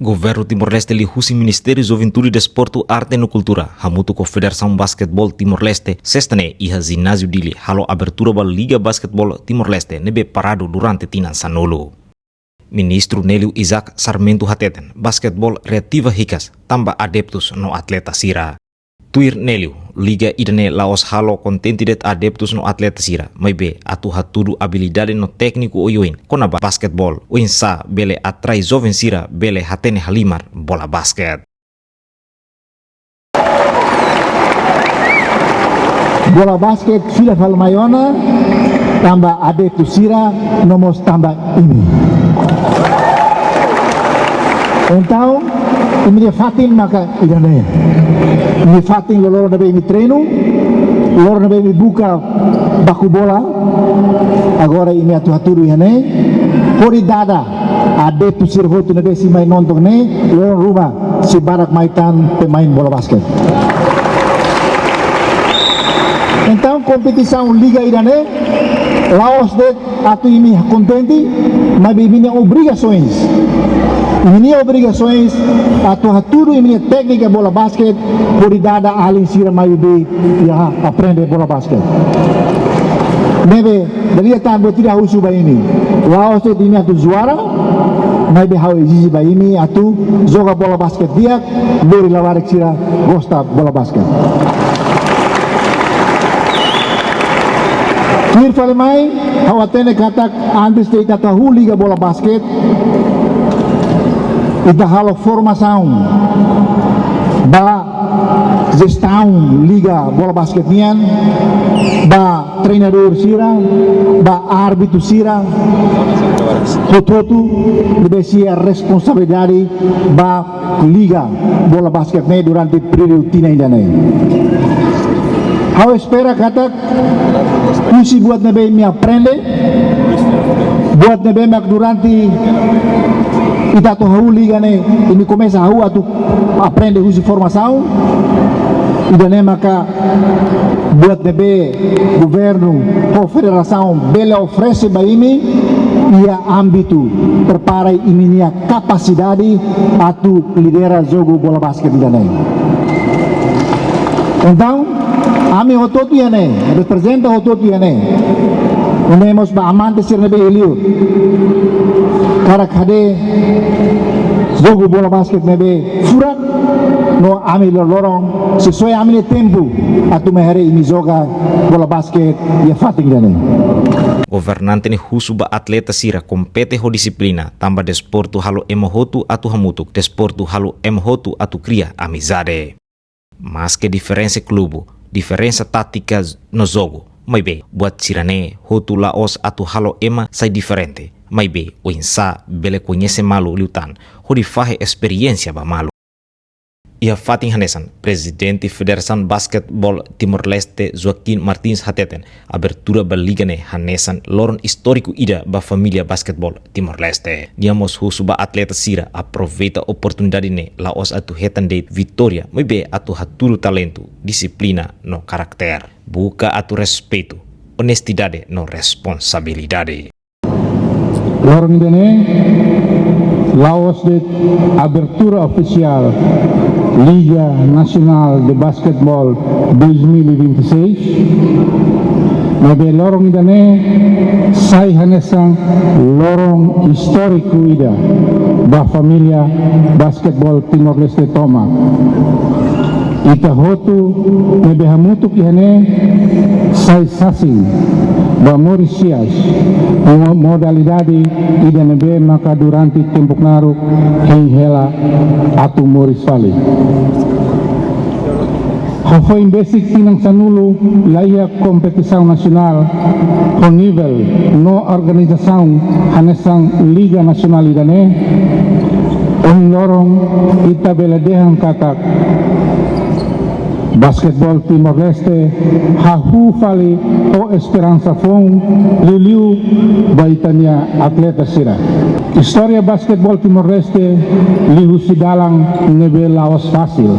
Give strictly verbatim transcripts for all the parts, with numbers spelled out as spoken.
Governu Timor-Leste liuhusi Ministériu Juventude, Desportu, Arte no Kultura hamutuk ho Federasaun Basketeból Timor-Leste, sesta ne'e iha Jináziu Dili halo abertura ba Liga Basketeból Timor-Leste ne'ebé paradu durante tinan sanulu. Ministru Nélio Isaac Sarmento hateten, basketeból reativa hikas tanba adeptus no atleta sira. Tuir Nélio, liga ida-ne'e la'ós halo kontente de'it adeptus no atleta sira, maibé atu hatudu abilidade no tékniku oioin kona-ba basketeból, oinsá bele atrai joven sira bele hatene halimar bola basket. Bola basket fila fali mai ona, tanba adeptus sira, no mós tanba imi. Entaun, imi-nia fatin maka ida-ne'e. Imi-nia fatin loroloron ne'ebé imi treinu, loroloron ne'ebé imi buka baku bola, agora imi atu hatudu iha ne'e, hodi dada adeptus sira hotu ne'ebé sei mai nonton ne'e, loron ruma sei barak mai tan pemain bola basket. Entaun, kompetisaun liga ida-ne'e, la'ós de'it atu imi kontente, maibé imi-nia obrigasoens. Imi-nia obrigasoens atu hatudu imi-nia téknika bola basket, hodi dada alin sira mai beibeik aprende bola basket. Ne'ebé, dala ida tan buat ida ha'u husu ba imi. La'ós de'it imi atu juara, maibé ha'u ezije ba imi atu joga bola basket di'ak, lori labarik sira gosta bola basket. Tuir fali mai, ha'u hatene katak antes de ita atu hahú liga bola basket, ita halo formasaun ba jestaun liga bola basket nian, ba treinadór sira, ba árbitru sira, hotu-hotu ne'ebé iha responsabilidade ba liga bola basket ne'e durante períodu tinan ida-ne'e. Ha'u espera katak husi buat ne'ebé imi aprende, buat ne'ebé mak durante ita atu hahú liga ne'e, imi komesa hahú atu aprende husi formasaun, ida-ne'e maka buat ne'ebé governu ho federasaun bele oferese ba imi iha ámbitu prepara imi-nia kapasidade atu lidera jogu bola basket ida-ne'e. Entaun, ami hotu-hotu iha ne'e, reprezenta hotu-hotu iha ne'e. Nune'e mós ba amante sira ne'ebé iha liur, hakarak haree jogu bola basket ne'ebé furak, no ami loroloron, sesuai ami-nia tempu, atu mai haree imi joga bola basket iha fatin ida-ne'e. Governante ne'e husu ba atleta sira kompete ho dixiplina, tanba desportu halo ema hotu atu hamutuk, desportu halo ema hotu atu kria amizade. Maske diferensa klubu, diferensa tátika no jogu, maibé buat sira-ne'e hotu la'ós atu halo ema sai diferente, maibé oinsá bele koñese malu liután, hodi fahe esperiénsia ba malu. Iha fatin hanesan, Prezidente Federasaun Basketeból Timor-Leste, Joaquim Martins, hateten, abertura ba liga ne'e hanesan loron istóriku ida ba família basketeból Timor-Leste. Nia mós husu ba atleta sira aproveita oportunidade ne'e la'ós atu hetan de'it vitória, maibé atu hatudu talentu, dixiplina no karakter. Buka atu respeitu, onestidade no responsabilidade. Loron ida-ne'e la'ós de'it abertura ofisiál Liga Nasionál de Basketeból dois mil e vinte e seis, maibé loron ida-ne'e sai hanesan loron istóriku ida ba família basketeból Timor-Leste tomak. Ita hotu ne'ebé hamutuk iha ne'e sai sasin ba moris hi'as mo-, modalidade ida ne'ebé maka durante tempu naruk hein hela atu moris fali. Hafoin besik tinan sanulu la iha kompetisaun nasionál ho nivel no organizasaun hanesan Liga Nasionál ida-ne'e, ohin loron ita bele dehan katak basketeból Timor-Leste hahú fali ho esperansa foun liuliu ba ita-nia atleta sira. Istória basketeból Timor-Leste liuhusi dalan ne'ebé la'ós fasil.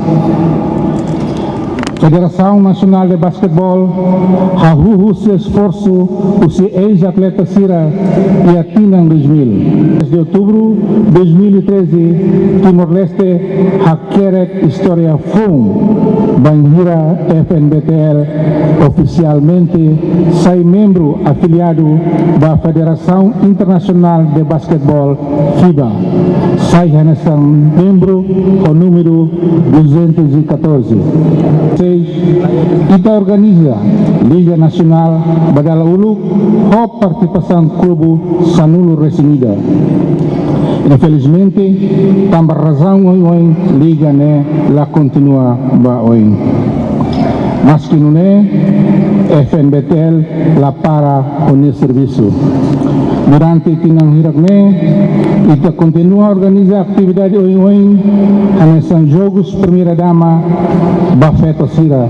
Federasaun Nasionál de Basketeból hahú husi esforsu husi eis-atleta sira iha tinan dois mil. Desde outubro dois mil e treze, Timor-Leste hakerek istória foun bainhira F N B T L ofisialmente sai membru afiliadu ba Federasaun Internasionál de Basketeból, fiba, sai hanesan membru ho númeru duzentos e catorze. Seis, ita organiza Liga Nasionál ba dala uluk ho partisipasaun klube sanulu-resin-ida. Infelizmente, tanba razaun oioin, liga ne'e la kontinua ba oin. Maski nune'e, F N B T L la para ho nia servisu. Durante tinan hirak ne'e, ita kontinua organiza atividade oioin, hanesan Jogus Primeira Dama ba feto sira,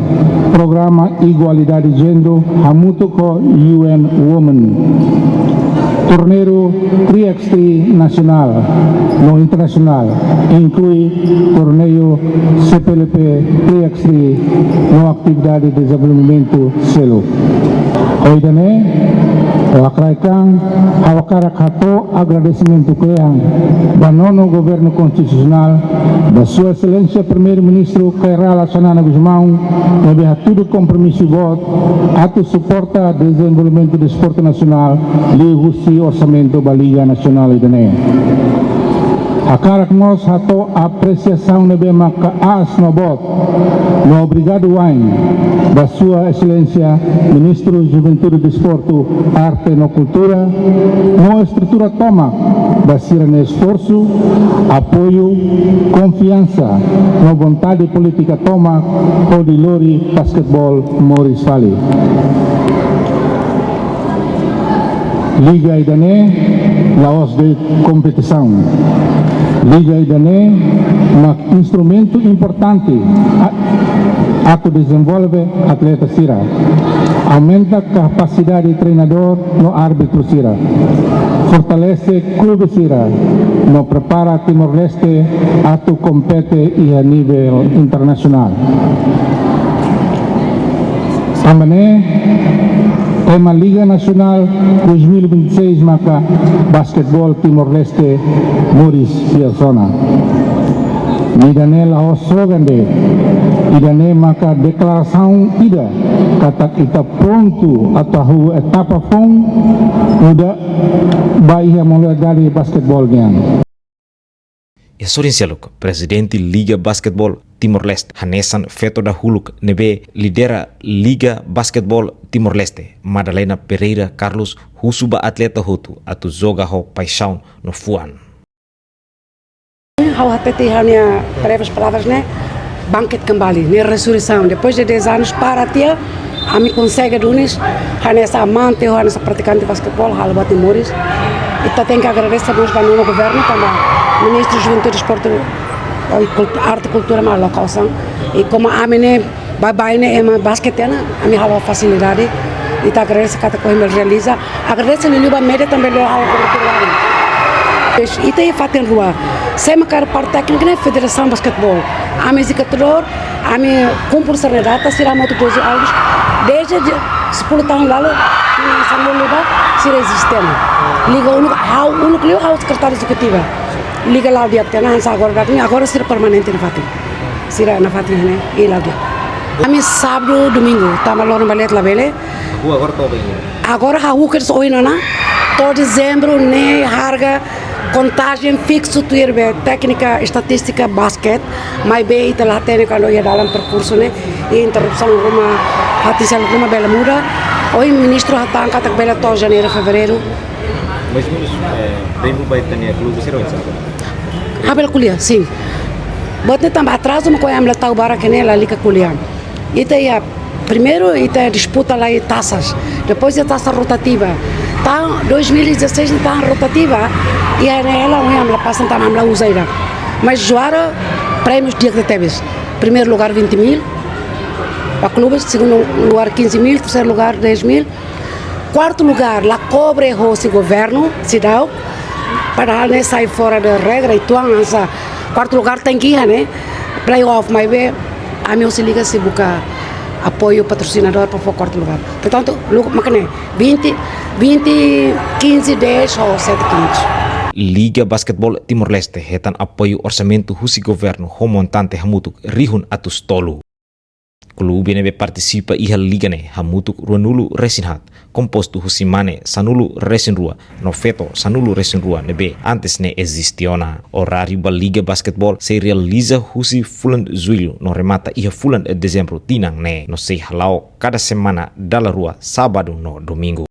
programa igualdade jéneru hamutuk ho U N Women, torneiru three by three nasionál no internasionál, inklui torneiru C P L P three by three no atividade dezenvolvimentu seluk. Ho ida-ne'e, ha'u hakarak, ha'u hakarak hato'o agradesimentu kle'an ba Nono Governu Konstitusionál, ba Sua Exelénsia Primeiru-Ministru Kay Rala Xanana Gusmão, ne'ebé hatudu kompromisu boot atu suporta dezenvolvimentu desportu nasionál liuhusi orsamentu ba Liga Nasionál ida-ne'e. Hakarak mós hato'o apresiasaun ne'ebé maka aas no boot no obrigadu wa'in ba Sua Exelénsia Ministru Juventude, Desportu, Arte no Kultura, no estrutura tomak ba sira-nia esforsu, apoiu, konfiansa no vontade polítika tomak hodi lori basketeból moris fali. Liga ida-ne'e la'ós de'it kompetisaun. Liga ida-ne'e mak instrumentu importante a-, atu dezenvolve atleta sira, aumenta kapasidade treinadór no árbitru sira, fortalese klube sira, no prepara Timor-Leste atu kompete iha nivel internasionál. Tanba ne'e, tema Liga Nasionál dois mil e vinte e seis maka Basketeból Timor-Leste moris fiar ona. Ida-ne'e la'ós slogan de'it, ida-ne'e maka deklarasaun ida katak ita prontu atu hahú etapa foun nu'udar ba iha modalidade basketeból nian. Iha sorin seluk, Prezidente Liga Basketeból Timor-Leste, hanesan feto dahuluk ne'ebé lidera Liga Basketeból Timor-Leste, Madalena Pereira Carlos, husu ba atleta hotu atu joga ho paixaun no fuan. Ha'u hatete iha ha'u-nia breves palavras ne'e, bangkit kembali, ne'e resureisaun. Depois de dez anos para tiha, ami konsege duni, hanesan amante, hanesan pratikante basketeból, halo buat ida moris. Ita tenke agradese mós ba Nono Governu, tanba Ministru Juventude, Desportu, i Kult-, Arte, Kultura mak aloka osan. I komu ami ne'e baibain ne'e ema baskete ona, ami halo fasilidade. Ita agradese katak ohin bele realiza. Agradese liuliu ba média tanba bele halo kobertura. Depois, ita iha fatin rua. Sé mak parte téknika ne'e Federasaun Basketeból. Ami ezekutadór, ami kumpre sira-nia data, sira hamutuk doze alvos. Desde dia sepuluh tahun lalu, iha São Paulo, sira eziste ona. Liga uluk, ha'u uluk liu, ha'u sekretária ezekutiva. Liga la'o di'ak tiha ona, hanesan agora data ne'e, agora sira permanente nafatin. Sira nafatin ne'e, i la'o di'ak. Ami sábadu, domingu, tanba loron ba leten labele. Hahú agora to'o oin ona? Agora hahú kedas oin ona, to'o dezembru ne'e harga kontajen fiksu tuir be téknika estatístika basket, maibé ita la hatene kuandu iha dalan perkursu ne'e, i interrupsaun ruma, fatin seluk ruma bele muda. Ohin ministru hatán katak bele to'o janeiru, fevereiru. Mais ou menos, eh, tempu ba ita-nia klube sira oinsá? Ha'u bele ko'alia, sin. Buat ne'e tanba atrazu mak ohin ami la tau barak ne'e, lalika ko'alia. Ita iha, primeiru ita disputa lai tasas, depois iha tasa rotativa. Tan dois mil e dezasseis ne'e tan rotativa, iha ne'e hela ohin ami la pasa, tan ami la uza ida. Mas juara, prémius di'ak tebes. Primeiru lugar vinte mil ba klubes, segundu lugar quinze mil, terseiru lugar dez mil. Kuartu lugar la kobre hosi governu, seidauk, padahal ne'e sai fora de regra, uitoan hanesan kuartu lugar tenke iha ne'e, playoff, maibé ami hosi liga sei buka Apoiu patrosinadór para fó kuartu lugár. Portantu, lu makane vinte, vinte, quinze, dez ou sete quinhentos. Liga Basquetebol Timor-Leste hetan apoiu orsamentu husi governu ho montante hamutuk rihun atus tolu. Klube ne'ebé partisipa iha liga ne'e hamutuk ruanulu resin haat, kompostu husi mane sanulu resin rua no feto sanulu resin rua ne'ebé antes ne'e eziste ona. Oráriu ba liga basquetebol sei realiza husi fulan Jullu no remata iha fulan Dezembru tinan ne'e, no sei hala'o kada semana dala rua, sábadu no domingu.